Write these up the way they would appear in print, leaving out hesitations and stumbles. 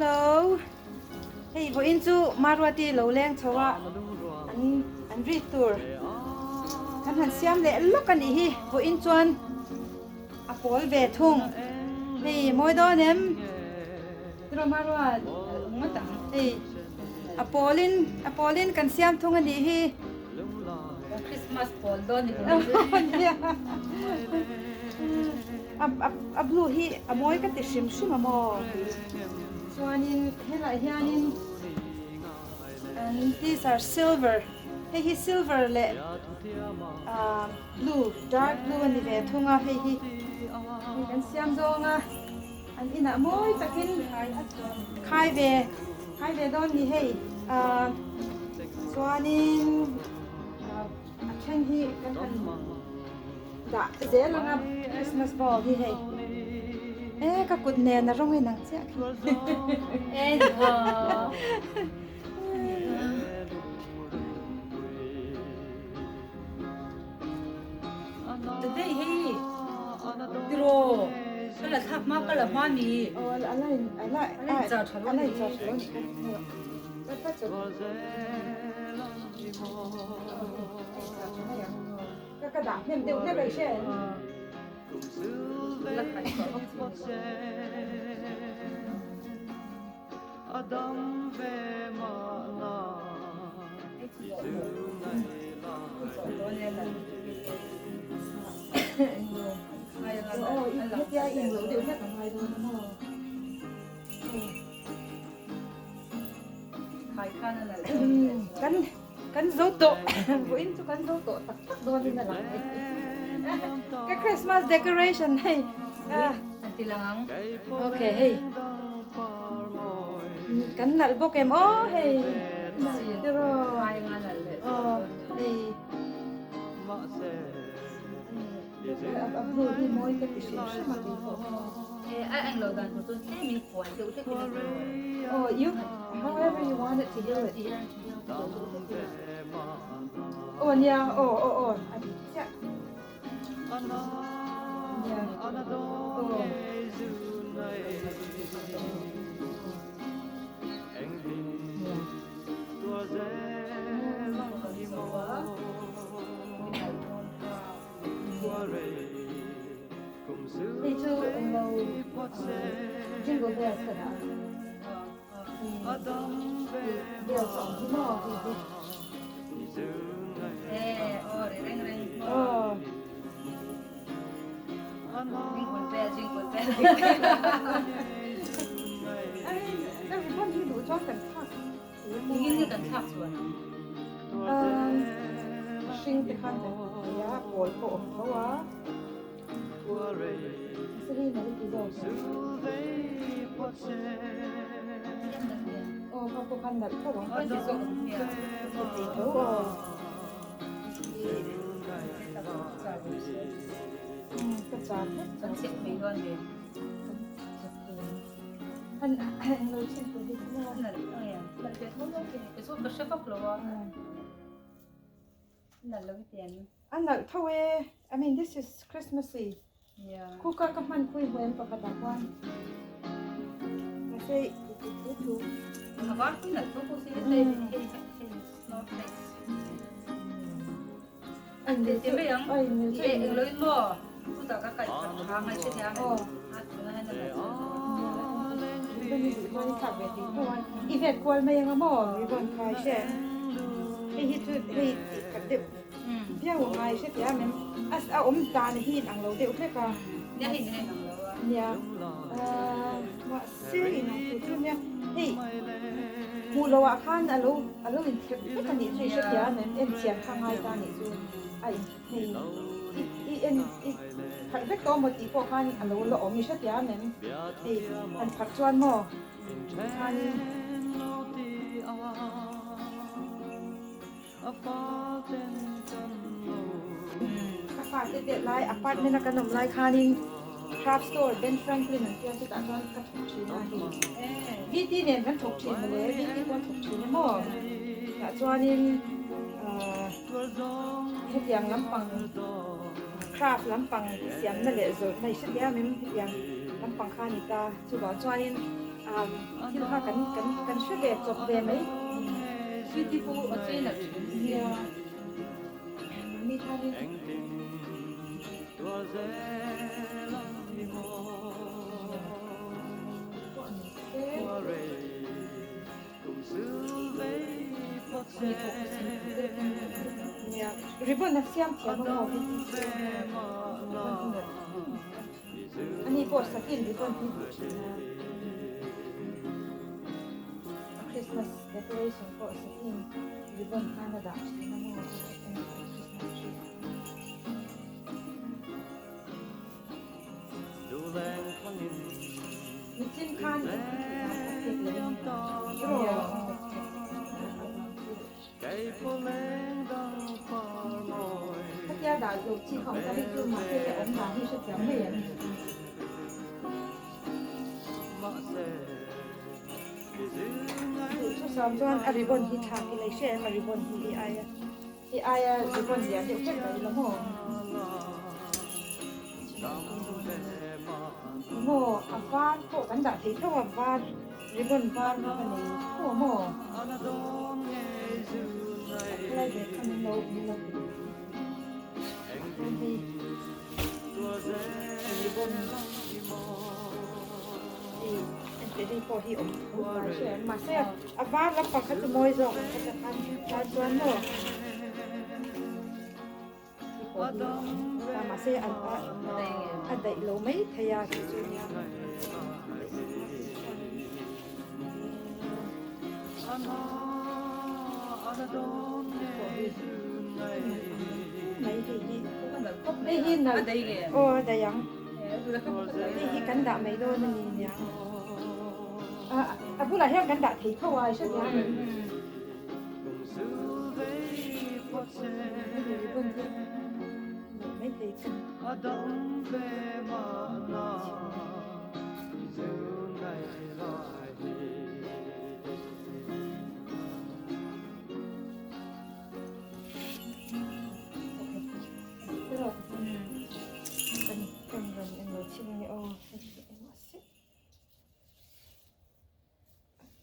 Hello hei vawiin chu Maruati lo leng chho a an an ri tur kan han siam leh lawk a nih hi vawiin chuan a pawl ve thung hei mawi dawn em tiraw Maruat hei a pawlin a pawlin kan siam thung a nih hi. Christmas pawl dawn ni A a blue hi a mawi ka ti hrim hrim a maw chuanin helai hianin an these are silver hei hi silver leh ah blue dark blue a ni ve thung a hei hi hei kan siam zawng a an inah mawi takin khai ve khai ve dawn ni hei ah chuanin ah a then hi kan han dah zel ang a Christmas ball hi hei e ka kut nen a rawng in ang chiah khi e ni haw Today hei tiraw ka la thlak hma ka la hma ni aw a la in a la a la in char tha lo a la in char tha lo ni ka ka chu ka ka dah hnem deuh hlek a i hria em la khai chhuah vak chi Hetia eng lo deuh hlek a ngai dawn a maw? Kan kan zo tawh vawiin chu kan zo tawh tak tak dawnin a lang ka Christmas decoration hei an ti lang ang okay hei kan nalh bawk em aw hei tiraw aw hei a blue hi mawi ka ti hrim hrim a tih pawh a eng lo dan tur chuan tlem in puan deuh hlek in a oh you however you want it to do it aw nia aw aw aw a dik chiah nia aw Hei chu englo jingle bells ka dah a bells a awm hi maw hei hi aw Jingle bell jingle bell I mean ka ribbon hi duh chuan kan thlak Engin nge kan thlak chuan ang? Umm hring te khan kan ti thei a, pawl pawh awm tho a. Mahse hei nalh ti zawk a. Aw kha pawh khan nalh tho ang. Kan ti zawk ang nia. Ka ti tho aw. Umm ka char hlek. Kan chek mai dawn ve. An lo chhin tur hi chu maw? Nalh nalh ve tho lo ke ke chu ka hre vak lo a. Nalh lo i ti an. A nalh tho e. I mean this is Christmassy. Yeah. Khu ka ka hman khui hmuh em pakhat ah khuan. Mahse i ti thu thu. A var khi nalh tho pawh si hei hei hei snowflakes. An Ti ti mai ang. Ai nil chu. Eng lo in maw? Chutah ka kaih khat tha ngai che nia. A tuna hian a nalh tho. I vet kual mai anga maw ribbon khai hre hei hi chu hei tih khat deuh viau a ngai hre tia mem a a awm dan hi in ang lo deuh hlek a nia hei nen ang lo a nia mahse in ang tur chu nia hei hmuh loh ah khan a lo a lo in thep vek a nih chu i hre tia mem en chian kha ngai ta nih chu a in hei i i en i pharh vek tawh maw tih pawh khan a lo la awm i hre tia mem hei han pharh chuan maw khanin ka fate te lai apartment a kan awm lai khanin craft store Ben Franklin an tia chutah chuan ka thawk thin a hei VT nen kan thawk thin mawle VT pawh a thawk thin emaw tah chuanin ahh hetiang lampang craft lampang siamna leh zawrhna i hretia mem hetiang lampang kha a ni ta chuvang chuanin. Thil kha kan kan kan hre ve chawp ve mai. Sweety pawh a chei nalh thin. Nia. Mahni khanin. Pawh ni se. Nia. Ribbon a siam thiam a maw? Ribbon hi nalh. Ani pawh sakin ribbon hi duh thin a. A Christmas decoration pawh sakin ribbon khan a dah thin a maw Christmas tree. Nichin khan Khatia dah loh chi kha awm ta hei chu mahse a awm dan hi hrethiam mai em? Duhthusam chuan a ribbon hi thlak ila i hria em a ribbon hi i aia i aia ribbon lian deuh hlek mai ila maw? Maw a var pawh kan dah thei tho a var ribbon var kha ka nei tho a maw? A khawlai ve kha min lo min lo ti chuan hei ribbon hei enteh hei pawh hi awm tho mai hria em mahse a var lampang kha chu mawi zawk ang kha ta khan chuan maw. Mahse a daih lo mai thei a tih chu nia. Hei hi nalh aw a daih ang hei hi kan dah mai dawn a ni nia a bulah hian kan dah thei tho a i hre thiam em.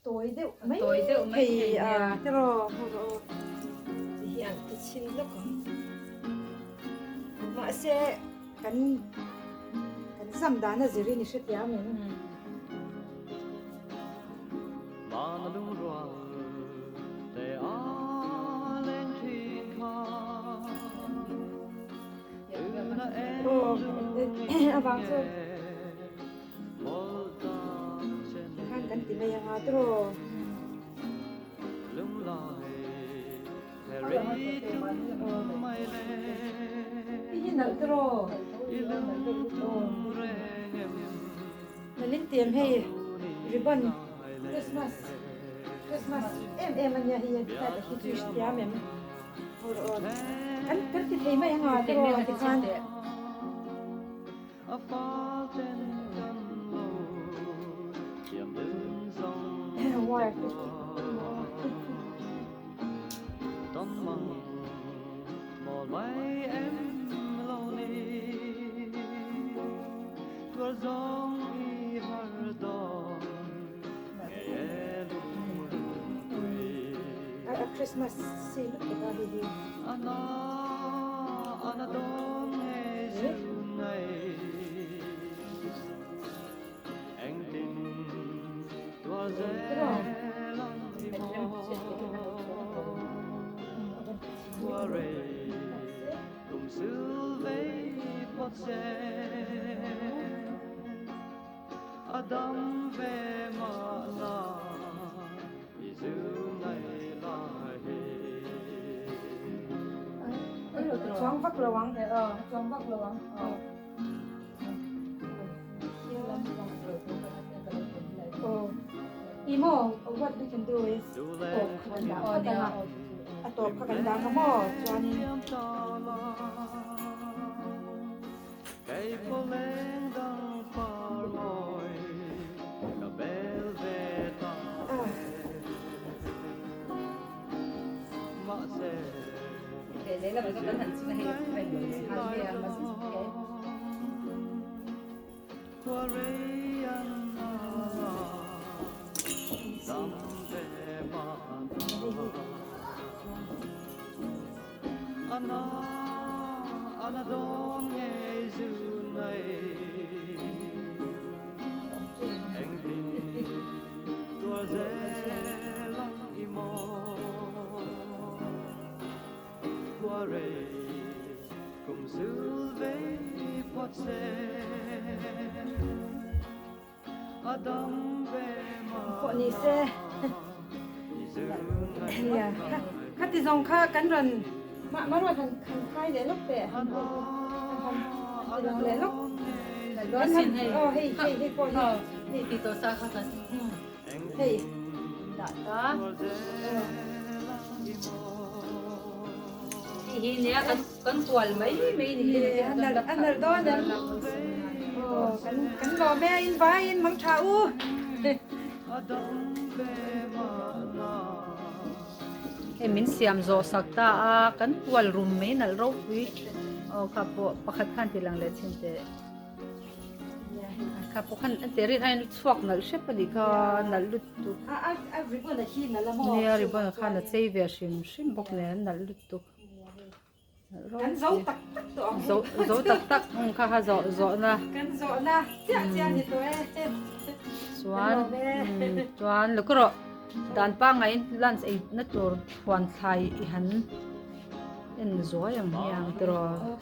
Tawi deuh mai Tawi deuh mai thei thei a nia. tiraw hmu rawh aw ti hi an ti chhin lawk ang mahse kan kan zam dan a zirin i hrethiam em aw avang chu. Tikhan kan ti mai anga tiraw. Hei hi nalh tiraw. Nalhin tiam hei ribbon Christmas Christmas em em ania hei hetlai tak hi chu i hrethiam em. Kan kan ti thei mai anga tiraw tikhan. Wire te chu A Christmas si lutuk a hei hi. Chuang vak lo ang. Chuang vak lo ang. Oh. Imo, what we can do is tawp kha kan dah phawt ang a. A tawp kha kan dah ang a maw? Chuanin si. Hei hi. Pawh ni se nia khati zawng kha kan rawn mah maruat han han khai leh lawk teh han han ti lang leh lawk kan han aw hei hei hei pawh hi hei ti tawh sa kha kan hei dah ta Hei hi nia kan kan kual mai mai ni hi a nalh a nalh dawn em aw kan kan lawm e a in vaiin mang tha u. Hei min siam zawh sak ta a kan kual rum mai nalh ropui aw kha pawh pakhat khan ti lang leh chin teh. Kha pawh khan a rin aiin chhuak nalh hrep a nih kha nalh lutuk. A ribbon a hi nalh a maw? Nia ribbon a khan a chei ve hrim hrim bawk nen a nalh lutuk. Kan zo tak tak tawh ang. Zo zo tak tak ang kha kha zawh zawhna. Kan zawhna chiah chiah ni tawh e. Chuan chuan luk rawh dan pangngai lunch ei na tur huan thlai i han en zuai ang hi ang tiraw.